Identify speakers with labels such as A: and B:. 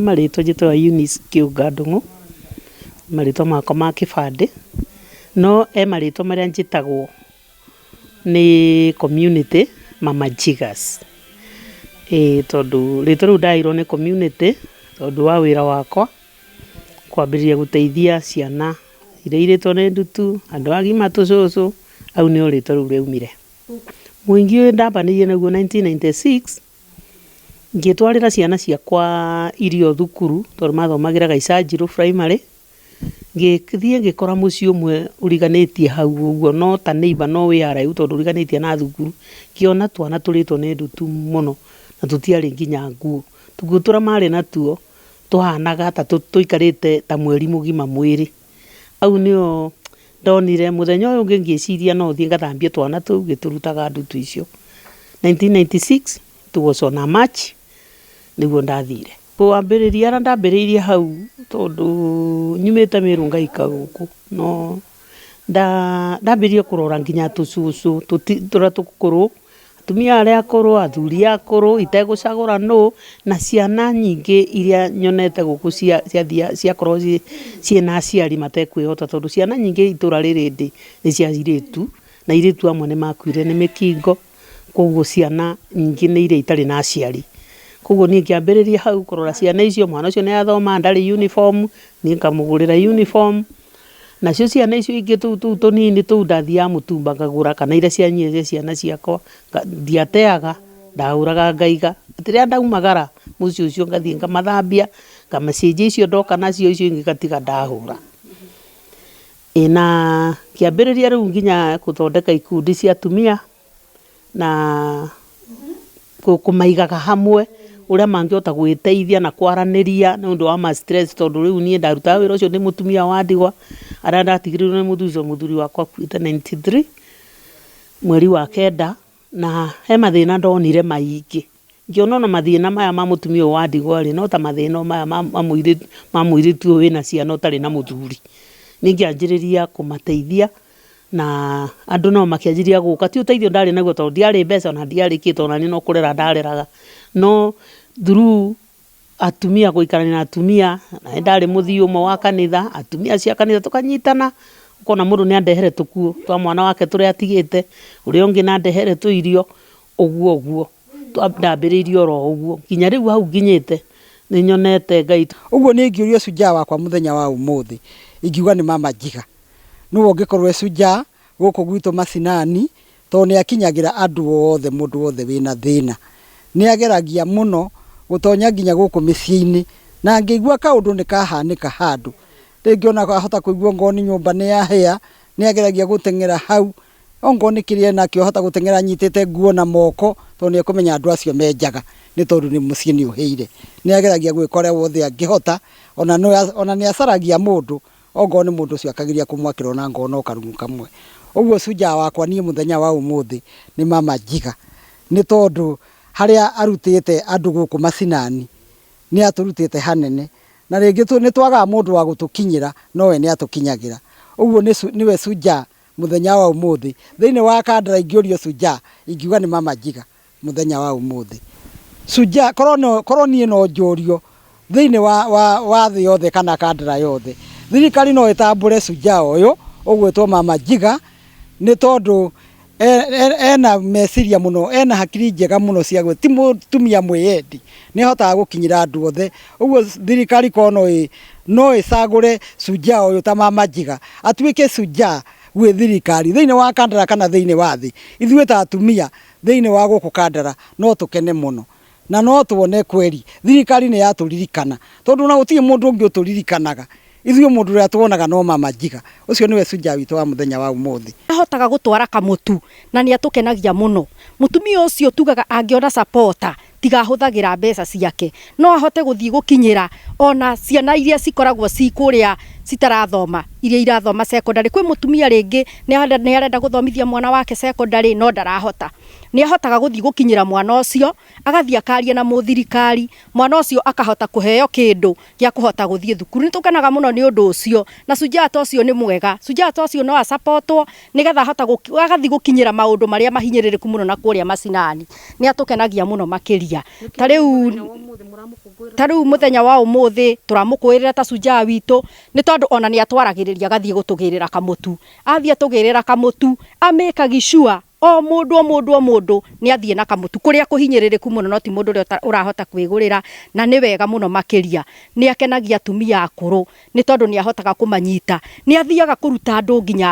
A: marĩtwa njĩtagwo Eunice Kĩũnga Ndung'u, marĩtwa makwa ma kĩbandĩ, no he marĩtwa marĩa njĩtagwo nĩ community Mama Jiggers. Ĩĩ tondũ rĩtwa rĩu ndaheirwo nĩ community tondũ wa wĩra wakwa kwambĩrĩria gũteithia ciana iria irĩtwo nĩ ndutu, andũ agima tũcũcũ, hau nĩho rĩtwa rĩu rĩaumire. Mũingĩ ũyũ ndambanĩirie naguo 1996, ngĩtwarĩra ciana ciakwa irio thukuru tondũ mathomagĩra Gaicanjirũ Primary, ngĩthiĩ ngĩkora mũciĩ ũmwe ũriganĩtie hau ũguo no ta neighbour no wĩ haraihu tondũ ũriganĩtie na thukuru, ngĩona twana tũrĩtwo nĩ ndutu mũno na tũtiarĩ nginya nguo. Tũguo tũrĩa marĩ natuo twahanaga ta tũikarĩte ta mweri mũgima mwĩrĩ. Hau nĩho ndonire mũthenya ũyũ ũngĩ ngĩciria no thiĩ ngathambie twana tũu ngĩtũrutaga ndutu icio. 1996 it was on a March nĩguo ndathire. Kwambĩrĩria harĩa ndambĩrĩirie hau tondũ nyumĩte Meru ngaika gũkũ no ndambĩrĩirie kũrora nginya tũcũcũ tũrĩa tũkũrũ, atumia arĩa akũrũ, athuri akũrũ itegũcagũra nũ, na ciana nyingĩ iria nyonete gũkũ ciakorwo ciĩna aciari matekwĩhota tondũ ciana nyingĩ itũra rĩrĩ ndĩ nĩ cia airĩtu, na airĩtu amwe nĩ makuire nĩ mĩkingo, koguo ciana nyingĩ nĩ iria itarĩ na aciari. Koguo niĩ ngĩambĩrĩria hau kũrora ciana icio, mwana ũcio nĩ athoma ndarĩ uniform, niĩ ngamũgũrĩra uniform, nacio ciana icio ingĩ tũu tũu tũnini tũu ndathiaga mũtumba ngagũra kana iria cianyihire ciana ciakwa, ndiateaga, ndagũraga ngaiga. Rĩrĩa ndaumagara mũciĩ ũcio ngathiĩ ngamathambia, ngamacenjia icio ndoka nacio icio ingĩ ngatiga ndahũra. Ĩĩ na ngĩambĩrĩria rĩu nginya gũthondeka ikundi cia atumia na kũmaigaga hamwe ũrĩa mangĩhota gwĩteithia na kwaranĩria nĩ ũndũ wa ma stress tondũ rĩu niĩ ndarutaga wĩra ũcio ndĩ mũtumia wa ndigwa, harĩa ndatigĩrĩirwo nĩ mũthuri tondũ mũthuri wakwa akuĩte 93 mweri wa kenda, na he mathĩna ndonire maingĩ. Ngĩona ona mathĩna maya ma mũtumia ũyũ wa ndigwa rĩ, no ta mathĩna o maya ma mũirĩtu ũyũ wĩna ciana ũtarĩ na mũthuri. Niĩ ngĩanjĩrĩria kũmateithia na andũ nao makĩanjĩrĩria gũka, ti ũteithio ndarĩ naguo tondũ ndiarĩ mbeca ona ndiarĩ kĩ tondũ onaniĩ no kũrera ndareraga, no through atumia gũikarania na atumia, na nĩ ndarĩ mũthii ũmwe wa kanitha, atumia acio a kanitha tũkanyitana, ũkona mũndũ nĩ andehere tũkuo twa mwana wake tũrĩa atigĩte, ũrĩa ũngĩ nĩ andehere tũirio, ũguo ũguo, ndambĩrĩirie oro ũguo nginya rĩu hau nginyĩte nĩ nyonete Ngai.
B: Ũguo niĩ ingĩũrio shujaa wakwa mũthenya wa ũmũthĩ, ingiuga nĩ Mama Njiga. Nĩwe ũngĩkorwo e shujaa gũkũ gwitũ macinani, tondũ nĩ akinyagĩra andũ othe, mũndũ wothe wĩna thĩna. Nĩ ageragia mũno gũtonya nginya gũkũ mĩciĩ-inĩ, na angĩigua kaũndũ nĩ kahanĩka handũ, rĩngĩ ona ahota kũigua ongorwo nĩ nyũmba nĩ yahĩa, nĩ ageragia gũteng'era hau, ongorwo nĩ kĩrĩa enakĩo ahota gũteng'era anyitĩte nguo na moko, tondũ nĩ ekũmenya andũ acio me njaga, nĩ tondũ mũciĩ nĩ ũhĩire. Nĩ ageragia gwĩka ũrĩa wothe angĩhota, ona nĩ acaragia mũndũ Ongorwo nĩ mũndũ ũcio akageria kũmwakĩra ona ngorwo no karumu kamwe. Ũguo shujaa wakwa niĩ mũthenya wa ũmũthĩ nĩ Mama Njiga. Nĩ tondũ harĩa arutĩte andũ gũkũ macinani nĩ atũrutĩte hanene. Na rĩngĩ nĩ twagaga mũndũ wa gũtũkinyĩra no we nĩ atũkinyagĩra. Ũguo nĩwe shujaa mũthenya wa ũmũthĩ. Thĩinĩ wa Kandara ingĩũrio shujaa ingiuga nĩ Mama Njiga. Mũthenya wa ũmũthĩ. Shujaa, korwo no, korwo niĩ no njũrio thĩinĩ wa, wa, wa thĩ yothe kana Kandara yothe, thirikari no ĩtambũre shujaa ũyũ ũgwĩtwo Mama Njiga nĩ tondũ ena meciria mũno, ena hakiri njega mũno cia gwĩ, ti mũtumia mwĩyendi, nĩ ahotaga gũkinyĩra andũ othe. Ũguo thirikari korwo no ĩ, no ĩcagũre shujaa ũyũ ta Mama Njiga, atuĩke shujaa gwĩ thirikari thĩinĩ wa Kandara kana thĩinĩ wa thĩ. Ithuĩ ta atumia Thĩinĩ wa gũkũ Kandara no tũkene mũno na no tuone kweri thirikari nĩ yatũririkana tondũ ona gũtirĩ mũndũ ũngĩ ũtũririkanaga. Ithuĩ mũndũ ũrĩa tuonaga no Mama Njiga. Ũcio nĩwe shujaa witũ wa mũthenya wa ũmũthĩ.
C: Ahotaga gũtwara kamũtu na nĩ atũkenagia mũno. Mũtumia ũcio tugaga angĩona supporter tiga ahũthagĩra mbeca ciake, no ahote gũthiĩ gũkinyĩra ona ciana iria cikoragwo ci kũrĩa citarathoma, iria irathoma secondary. Kwĩ mũtumia rĩngĩ nĩ arenda gũthomithia mwana wake secondary no ndarahota. Nĩ ahotaga gũthiĩ gũkinyĩra mwana ũcio, agathiĩ akaria na mũthirikari, mwana ũcio akahota kũheo kĩndũ gĩa kũhota gũthiĩ thukuru. Nĩ tũkenaga mũno nĩ ũndũ ũcio, na Shujaa ta ũcio nĩ mwega. Shujaa ta ũcio no a support wo nĩgetha ahota agathiĩ gũkinyĩra maũndũ marĩa mahinyĩrĩrĩku mũno na kũrĩa macinani. Nĩ atũkenagia mũno makĩria. makĩria. Ta rĩu mũthenya wa ũmũthĩ tũramũkũĩrĩra ta cujaa witũ, nĩ tondũ ona nĩ atwaragĩrĩria agathiĩ gũtũgĩrĩra kamũtu. Athiĩ atũgĩrĩra kamũtu, amĩkagi sure o mũndũ, o mũndũ, o mũndũ nĩ athiĩ na kamũtu kũrĩa kũhinyĩrĩrĩku mũno, no ti mũndũ ũrĩa ũrahota kwĩgũrĩra. Na nĩ wega mũno makĩria, nĩ akenagia atumia akũrũ, nĩ tondũ nĩ ahotaga kũmanyita, nĩ athiaga kũruta andũ nginya